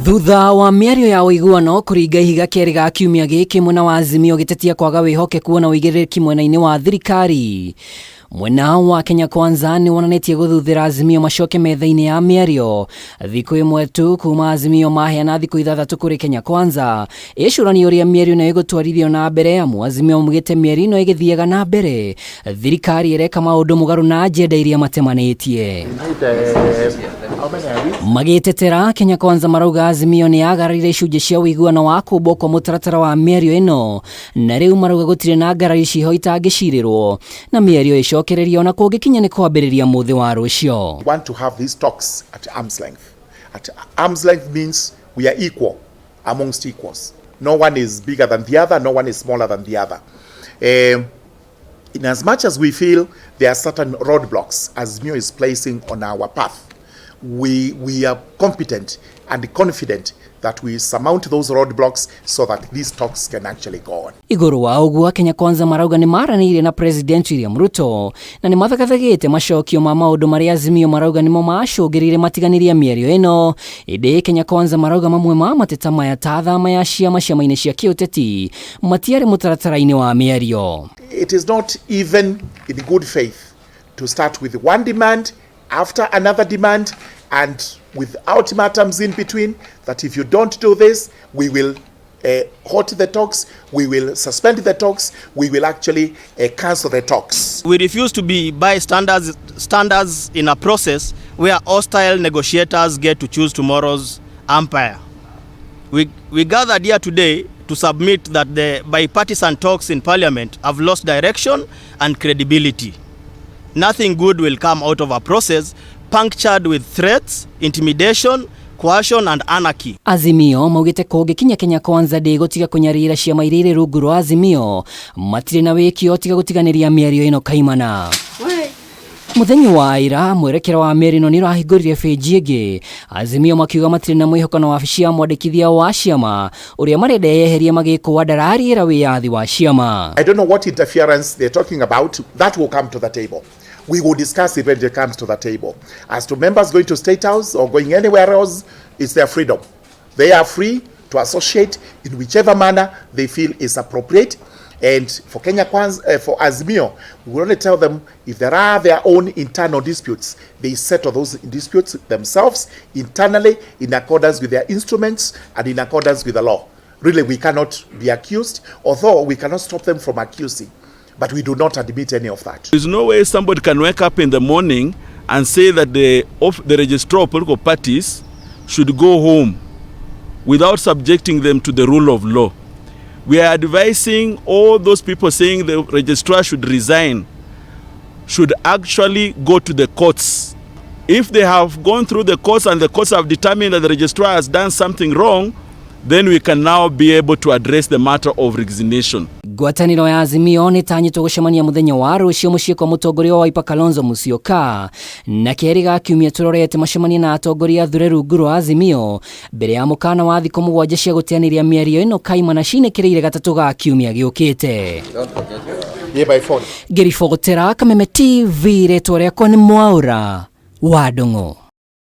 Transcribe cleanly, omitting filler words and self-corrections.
Thutha wa mĩario ya ũiguano kũringa ihiga kerĩ ga kiumia gĩkĩ, mwena wa Azimio gĩtetia kwaga wĩhokeku na ũigĩrĩrĩki mwena-inĩ wa thirikari. Mwena wa Kenya Kwanza nĩ wonanĩtie gũthuthĩra Azimio macoke metha-inĩ ya mĩario thikũ ĩmwe tu kuma Azimio maheana thikũ 6 kũrĩ Kenya Kwanza ĩcũranie ũrĩa mĩario ĩno ĩgũtwarithio na mbere, amu Azimio maugĩte mĩario ĩno ĩgĩthiaga na mbere thirikari ĩreka maũndũ mũgarũ na agenda iria matemanĩtie. Magĩtetera Kenya Kwanza marauga Azimio nĩ yagararire icunjĩ cia ũiguano wa kũmbwo kwa mũtaratara wa mĩario ĩno, na rĩu marauga gũtirĩ na ngarari ciho itangĩcirĩrwo na mĩario ĩcokererio na kũngĩkinya nĩ kwambĩrĩria mũthĩ wa rũcio. We want to have these talks at arm's length. At arm's length means we are equal amongst equals. No one is bigger than the other, no one is smaller than the other. In as much as we feel there are certain roadblocks Azimio is placing on our path, we are competent and confident that we surmount those roadblocks so that these talks can actually go on. Igũrũ wa ũguo, Kenya Kwanza marauga nĩ maranĩirie na President William Ruto na nĩ mathagathagĩte macokio ma maũndũ marĩa Azimio marauga nĩmo macũngĩrĩire matiganĩria mĩario ĩno. Ĩndĩ Kenya Kwanza marauga mamwe ma mateta maya ta thama ya ciama ciama-inĩ cia kĩũteti matiarĩ mũtaratara-inĩ wa mĩario. It is not even in good faith to start with one demand after another demand and with ultimatums in between that if you don't do this, we will halt the talks, we will suspend the talks, we will actually cancel the talks. We refuse to be bystanders standers in a process where hostile negotiators get to choose tomorrow's umpire. We gathered here today to submit that the bipartisan talks in parliament have lost direction and credibility. Nothing good will come out of a process punctured with threats, intimidation, coercion and anarchy. Azimio maugĩte kũngĩkinya Kenya Kwanza ndĩgũtiga kũnyarira ciama iria irĩ rungu rwa Azimio matirĩ na wĩkio tiga gũtiganĩria mĩario ĩno kaimana. Mũthenya wa ira mwerekera wa mĩario ĩno nĩ ũrahingũrire bĩnji ĩngĩ, Azimio makiuga matirĩ na mwĩhoko na wabici ya mwandĩkithia wa ciama ũrĩa marenda yeherie magĩkũa ndarariĩra wĩyathi wa ciama. I don't know what interference they're talking about. That will come to the table. We will discuss it when it comes to the table. As to members going to State House or going anywhere else, it's their freedom. They are free to associate in whichever manner they feel is appropriate. And for Kenya Kwanza, for Azimio, we will only tell them if there are their own internal disputes, they settle those disputes themselves internally in accordance with their instruments and in accordance with the law. Really, we cannot be accused, although we cannot stop them from accusing. But we do not admit any of that. There's no way somebody can wake up in the morning and say that the registrar of political parties should go home without subjecting them to the rule of law. We are advising all those people saying the registrar should resign should actually go to the courts. If they have gone through the courts and the courts have determined that the registrar has done something wrong, then we can now be able to address the matter of resignation. Ngwatanĩro ya Azimio nĩ tanyĩtwo gũcemania mũthenya wa rũciũ mũciĩ kwa mũtongoria wa Wiper Kalonzo Musyoka, na kerĩ ga kiumia tũrorete macemanie na atongoria athure rungu rwa Azimio mbere ya mũkana wa thikũ 7 cia gũteanĩria mĩario ĩno kaimana cinĩkĩrĩire gatatũ ga kiumia gĩũkĩte. Yeah, by phone. Ngĩribotera Kameme TV, rĩtwa rĩakwa nĩ Mwaũra wa Ndung'u.